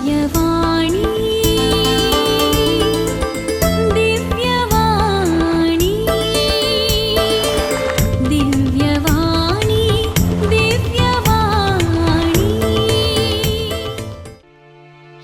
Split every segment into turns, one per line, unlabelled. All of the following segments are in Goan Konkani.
दिव्यवाणी, दिव्यवाणी, दिव्यवाणी, दिव्यवाणी.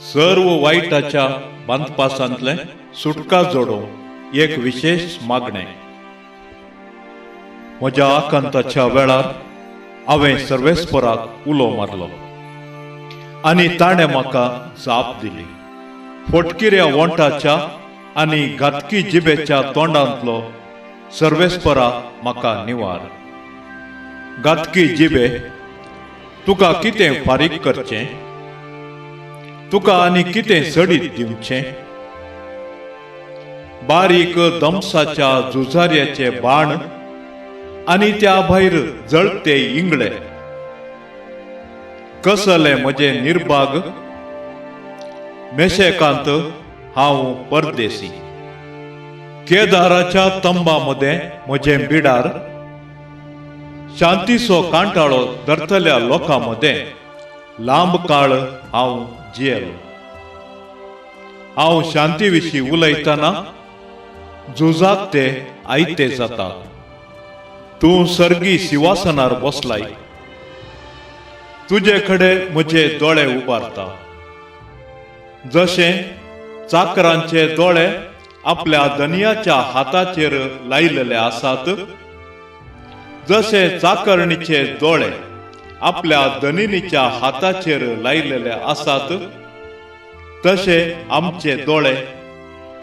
सर्व वायटाच्या बांदपासांतलें सुटका जोडोवंक एक विशेश मागणें. म्हज्या आकांताच्या वेळार हांवें सर्वेस्पराक उलो मारलो आनी ताणें म्हाका जाप दिली. फटकिऱ्या वोंटाच्या आनी घातकी जिबेच्या तोंडांतलो सर्वेस्परा म्हाका निवार. घातकी जिबे, तुका कितें फारीक करचें? तुका आनी कितें सडीत दिवचें? बारीक दमसाच्या झुजाऱ्याचे बाण आनी त्या भायर जळते इंगळे. कसले म्हजे निर्भाग! मेशेकांत हांव परदेसी, केदाराच्या तंबा मदें म्हजें बिडार. शांतीचो कांटाळो धरतल्या लोकां मदें लांब काळ हांव जियेलो. हांव शांती विशीं उलयतना झुजाक ते आयते जाता. तूं सर्गी शिवासनार बसलाय, तुजे कडेन म्हजे दोळे उबारता. जशें चाकरांचे दोळे आपल्या धनयाच्या हाताचेर लायलेले आसात, जशे चाकरणीचे दोळे आपल्या धनिनीच्या हाताचेर लायलेले आसात, तशे आमचे दोळे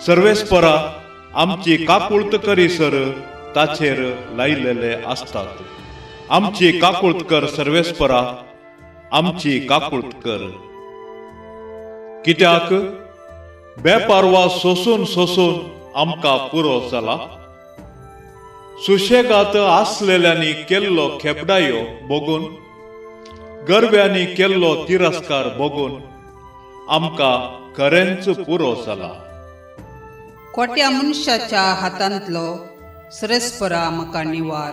सर्वेस्परा आमची काकुळत करीसर ताचेर लायलेले आसतात. आमची काकुळत कर सर्वेस्परा, आमची काकुळत कर. कित्याक बेपारवा सोसून सोसून आमकां पुरो जाला. सुशेगात आसलेल्यांनी केल्लो खेपडायो बगून, गरब्यांनी केल्लो तिरस्कार बगून आमकां खरेंच पुरो जाला.
खोट्या मनशाच्या हातांतलो सरेस्परा म्हाका निवार.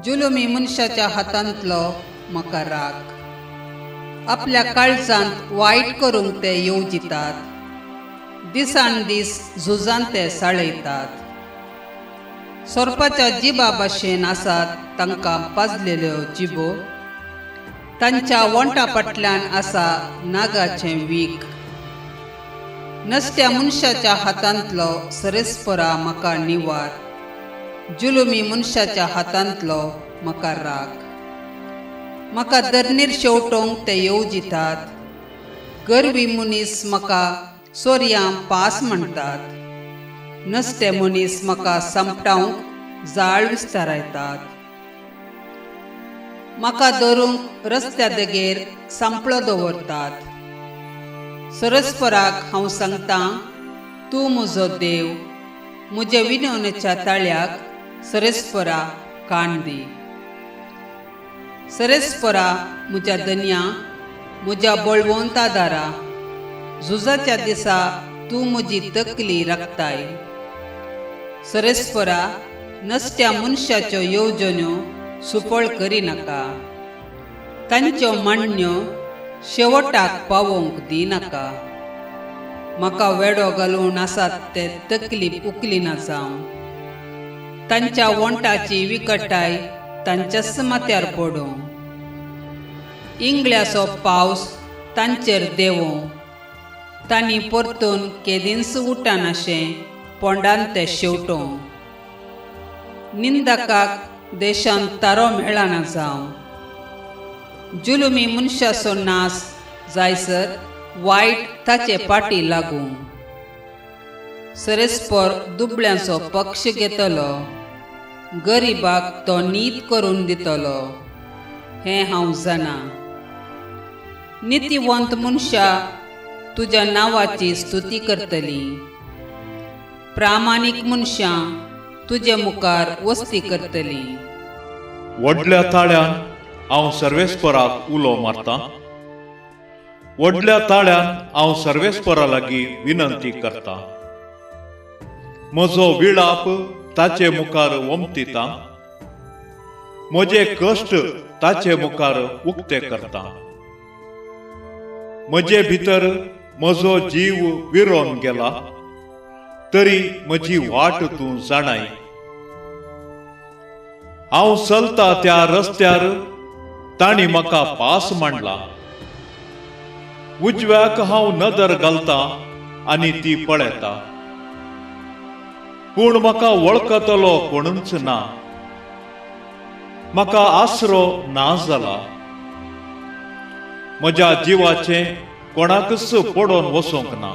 जुलुमी मनशाच्या हातांतलो म्हाका राख. आपल्या काळजांत वायट करूंक ते येवजितात. दिसान दीस झुजान ते साळयतात. सोरपाच्या जिबा भाशेन आसात तांकां पाजलेल्यो जिबो. तांच्या वोंटा फाटल्यान आसा नागाचें वीख. नसत्या मनशाच्या हातांतलो सरेस्परा म्हाका निवार. जुलुमी मनशाच्या हातांतलो म्हाका राख. म्हाका धरणीर शेवटोवंक ते येवजितात. गर्वी मनीस म्हाका सोरयां पास म्हणटात. नसते मनीस म्हाका सांपटावंक जाळ विस्तारायतात. म्हाका धरूंक रस्त्या देगेर सांपळो दवरतात. सरस्पराक हांव सांगतां, तूं म्हजो देव. म्हज्या विनवणेच्या ताळ्याक सरेस्परा कान दी. सरेस्परा म्हज्या धनया, म्हज्या बळवंत आदारा, झुजाच्या दिसा तूं म्हजी तकली राखताय. सरेस्परा, नसत्या मनशाच्यो येवजण्यो सुपळ करिनाका. तांच्यो मांडण्यो शेवटाक पावोवंक दिनाका. म्हाका वेडो घालून आसात ते तकली उखलिना जावं. तांच्या वोंटाची विकटाय तांच्याच माथ्यार पडूं. इंगळ्याचो पावस तांचेर देंवूं. तांणी परतून केदींच उठनाशें पोंडान ते शेवटों. निंदकाक देशांत तारो मेळना जावं. जुलुमी मनशाचो नास जायसर वायट ताचे पाटी लागूं. सरेस्पर दुबळ्यांचो पक्ष घेतलो, गरिबाक तो नीत करून दितलो हें हांव जाणा. नितीवंत मनशां तुज्या नांवाची स्तुती करतली. प्रामाणीक मनशां तुजे मुखार वस्ती करतली.
व्हडल्या ताळ्यान हांव सर्वेस्पराक उलो मारतां. व्हडल्या ताळ्यान हांव सर्वेस्परा लागीं विनंती करतां. म्हजो विळाप ताचे मुखार वमतिता. म्हजे कश्ट ताचे मुखार उक्ते करता. म्हजे भितर म्हजो जीव विरोन गेला तरी म्हजी वाट तूं जाणाय. हांव चलता त्या रस्त्यार तांणी म्हाका पास मांडला. उजव्याक हांव नदर घालता आनी ती पळयता, पूण म्हाका वळखतलो कोणूच ना. म्हाका आसरो ना जाला. म्हज्या जिवाचें कोणाकच पडोन वचोंक ना.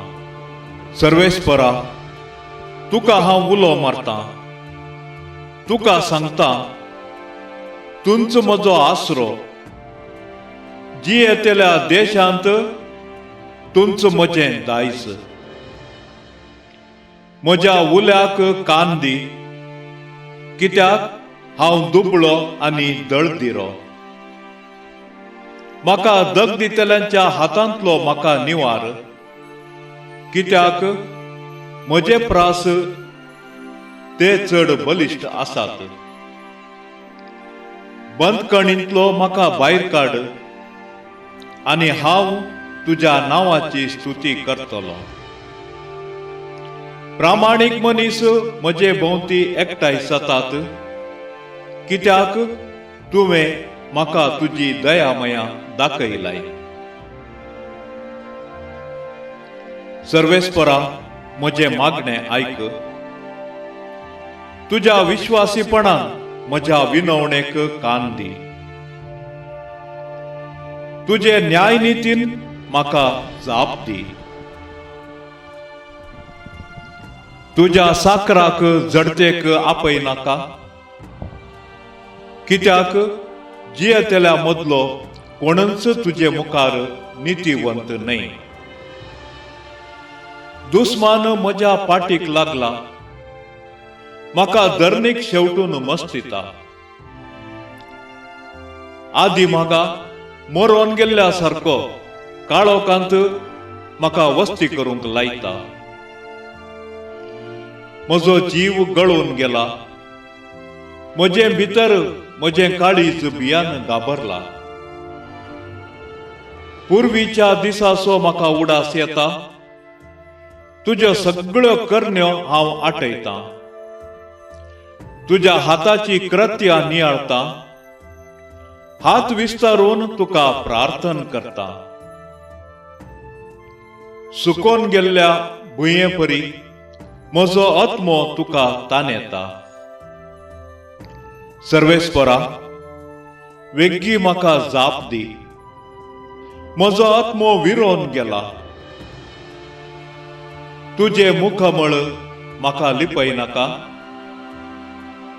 सर्वेस्परा, तुका हांव उलो मारता, तुका सांगता, तुंच म्हजो आसरो. जियेतल्या देशांत तुंच म्हजें दायज. म्हज्या उल्याक कान दी, कित्याक हांव दुबळो आनी दळदिरो. म्हाका दग दितल्यांच्या हातांतलो म्हाका निवार, कित्याक म्हजे प्रास ते चड बलिश्ट आसात. बंदखणींतलो म्हाका भायर काड आनी हांव तुज्या नांवाची स्तुती करतलो. प्रामाणीक मनीस म्हजे भोंवती एकठांय जातात, कित्याक तुवें म्हाका तुजी दयामया दाखयलाय. सर्वेस्परा, म्हजें मागणें आयक. तुज्या विश्वासीपणान म्हज्या विनवणेक कान दी. तुजे न्यायनितीन म्हाका जाप दी. तुज्या साकराक जडतेक आपय नाका, कित्याक जियेतल्या मदलो कोणूच तुजे मुखार नितीवंत न्हय. दुस्मान म्हज्या पाटीक लागला, म्हाका धरणीक शेवटून मस्तिता. आदी म्हाका मरोन गेल्ल्या सारको काळोखांत म्हाका वस्ती करूंक लायता. म्हजो जीव गळून गेला, म्हजें भितर म्हजें काळीज भियान घाबरला. पुर्वीच्या दिसाचो म्हाका उडास येता, तुज्यो सगळ्यो करण्यो हांव आठयतां. तुज्या हाताची कृत्या नियाळता, हात विस्तारून तुका प्रार्थन करता. सुकोन गेल्ल्या भुंयेपरी म्हजो आत्मो तुका तानेता. सर्वेस्परा, वेगीं म्हाका जाप दी. म्हजो आत्मो विरोन गेला. तुजें मुखमळ म्हाका लिपय नाका.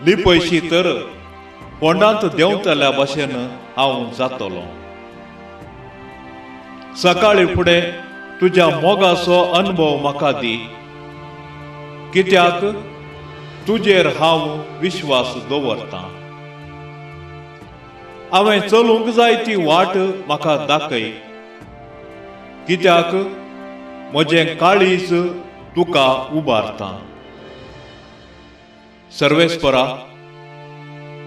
लिपयशी तर फोंडांत देंवतल्या भाशेन हांव जातलो. सकाळी फुडें तुज्या मोगाचो अनुभव म्हाका दी, कित्याक तुजेर हांव विश्वास दवरतां. हांवें चलूंक जाय ती वाट म्हाका दाखय, कित्याक म्हजें काळीज तुका उबारता. सर्वेस्परा,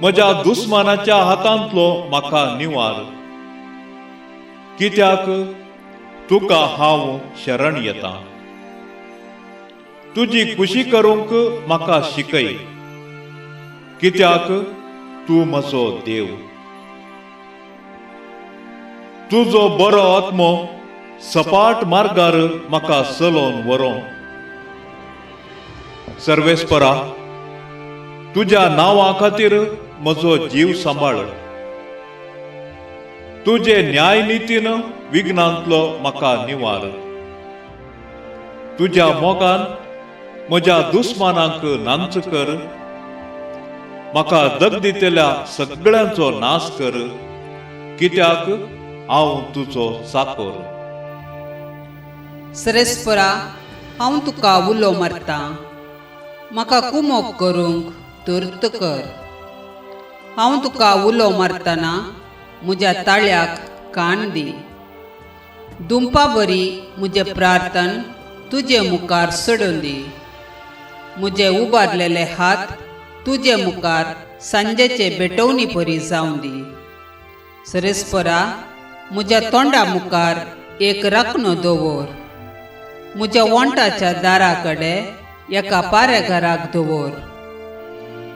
म्हज्या दुस्मानाच्या हातांतलो म्हाका निवार, कित्याक तुका हांव शरण येता. तुजी खुशी करूंक म्हाका शिकय, कित्याक तूं म्हजो देव. तुजो बरो आत्मो सपाट मार्गार म्हाका चलोवन व्हरो. सर्वेस्परा, तुज्या नांवा खातीर म्हजो जीव सांबाळ. तुजे न्यायनितीन विघ्नांतलो म्हाका निवार. तुज्या मोगान म्हज्या दुस्मानांक नांच कर, म्हाका दग दितल्या सगळ्यांचो नाश कर, कित्याक हांव तुजो चाकोर.
सर्वेस्परा, हांव तुका उलो मारता, म्हाका कुमोक करूंक तुर्त कर. हांव तुका उलो मारतना म्हज्या ताळ्याक कान दी. दुमपा बरी म्हजें प्रार्थन तुजे मुखार सोडून दी. म्हजे उबारलेले हात तुजे मुखार सांजेचे भेटवणी परी जावन दी. सर्वेस्परा, म्हज्या तोंडा मुखार एक राखणो दवर, म्हज्या वण्टाच्या दारा कडेन एका पारेघराक दवर.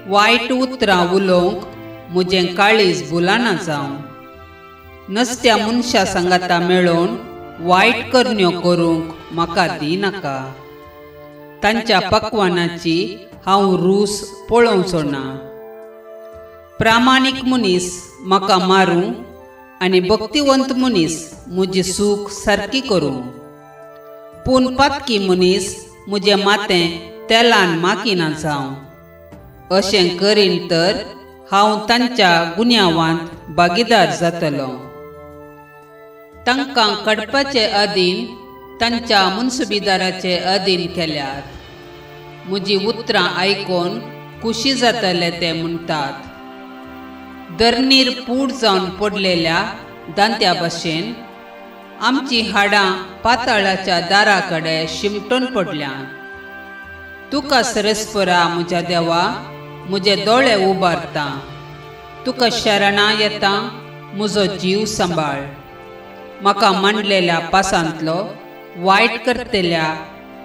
वायट उतरां उलोवंक म्हजें काळीज भुलाना जावं. नसत्या मनशा सांगाता मेळोवन वायट करण्यो करूंक म्हाका दिनाका. तांच्या पकवानाची हांव रूस पळोवचो ना. प्रामाणीक मनीस म्हाका मारूं आनी भक्तिवंत मनीस म्हजी सूख सारकी करूं. पूण पातकी मनीस म्हजें माथें तेलान माखिना जावं. अशें करीन तर हांव तांच्या गुन्यांवांत भागीदार जातलो. तांकां काडपाचे अधीन तांच्या मुन्सुबीदाराचे अधीन केल्यात. म्हजी उतरां आयकून खुशी जातले ते म्हणटात. धरणीर पूड जावन पडलेल्या दांत्या भशेन आमचीं हाडां पाताळाच्या दारा कडेन शिमटून पडल्यांत. तुका सरस्परा म्हज्या देवा म्हजे दोळे उबारता. तुका शरणां येता, म्हजो जीव सांबाळ. म्हाका मांडलेल्या पासांतलो वायट करतल्या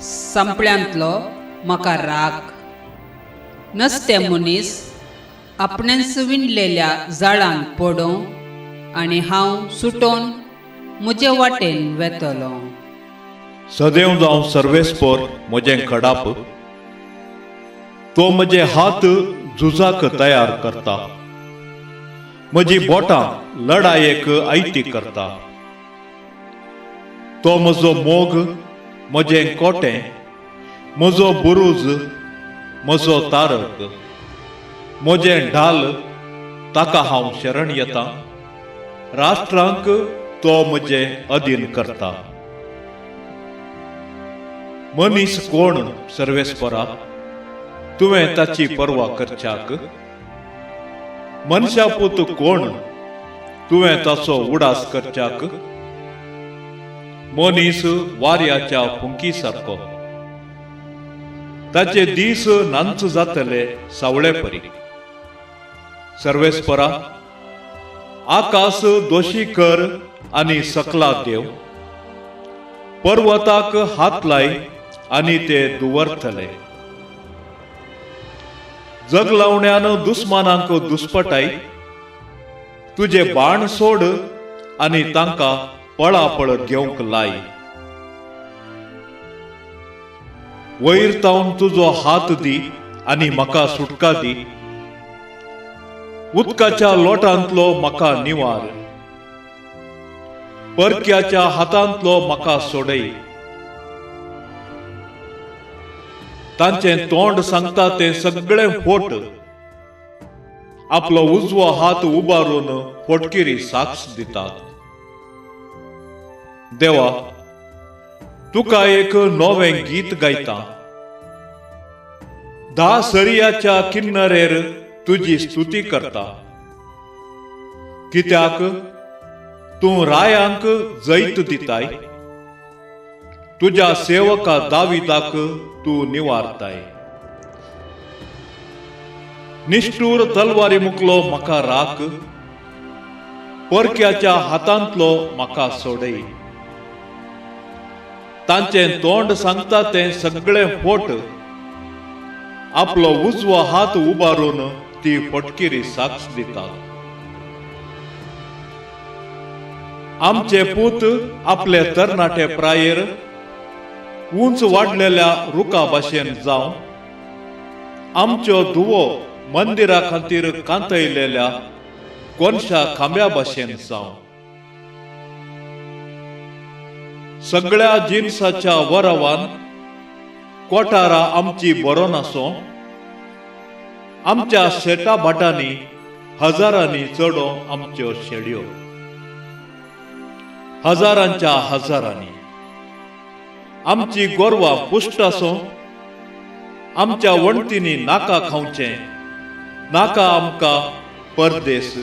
सांपळ्यांतलो म्हाका राख. नसते मनीस आपणेंच विणलेल्या जाळांत पडूं आनी हांव सुटोन म्हजे वाटेन वेतलो.
सदैव जावं सर्वेस्पोर म्हजें खडाप, तो म्हजे हात झुजाक तयार करता, म्हजी बोटां लडायेक आयती करता. तो म्हजो मोग, म्हजें कोटें, म्हजो बुरूज, म्हजो तारक, म्हजें ढाल, ताका हांव शरण येता. राष्ट्रांक तो म्हजें अधीन करता. मनीस कोण सर्वेस्परा, तुवें ताची पर्वा करच्याक? मनशापूत कोण, तुवें ताचो उडास करच्याक? मनीस वाऱ्याच्या फुंकी सारको, ताचे दीस नांच जातले सावळे परी. सर्वेस्परा, आकाश दोशी कर आनी सकला देव, पर्वताक हात लाय आनी ते दुवरतले. जगलावण्यान दुस्मानांक दुस्पटाय, तुजे बाण सोड आनी तांकां पळापळ घेवंक लाय. वयर तावन तुजो हात दी आनी म्हाका सुटका दी. उदकाच्या लोटांतलो म्हाका निवार, परक्याच्या हातांतलो म्हाका सोडय. तांचें तोंड सांगता तें सगळें फोट, आपलो उजवो हात उबारून फोटकिरी साक्ष दितात. देवा, तुका एक नवें गीत गायता. 10 सरियाच्या किन्नरेर तुजी स्तुती करता. कित्याक तूं रायांक जैत दिताय, तुज्या सेवका दाविदाक तूं निवारताय. निश्ठूर तलवारी मुकलो म्हाका राख, परक्याच्या हातांतलो म्हाका सोडय. तांचें तोंड सांगता तें सगळें फोट, आपलो उजवो हात उबारून ती फटकिरी साक्ष दितात. आमचे पूत आपले तरणाटे प्रायेर उंच वाडलेल्या रुखा भाशेन जावं, आमच्यो धुवो मंदिरा खातीर कांतयलेल्या कोनशा खांब्या भाशेन जावं. सगळ्या जिनसाच्या वरवान कोठारा आमची बरो नासो, आमच्या शेटा भाटांनी हजारांनी चडो आमच्यो शेळयो, हजारांच्या हजारांनी. आमची गोरवां पुश्ट आसो, आमच्या वणटींनी नाका खावचें, नाका आमकां परदेस,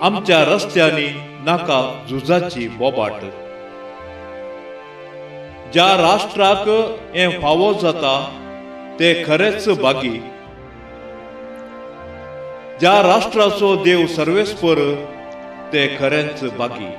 आमच्या रस्त्यांनी नाका झुजाची बोबाट. ज्या राष्ट्राक हें फावो जाता ते खरेंच भागी, ज्या राष्ट्राचो देव सर्वेस्पर ते खरेंच भागी.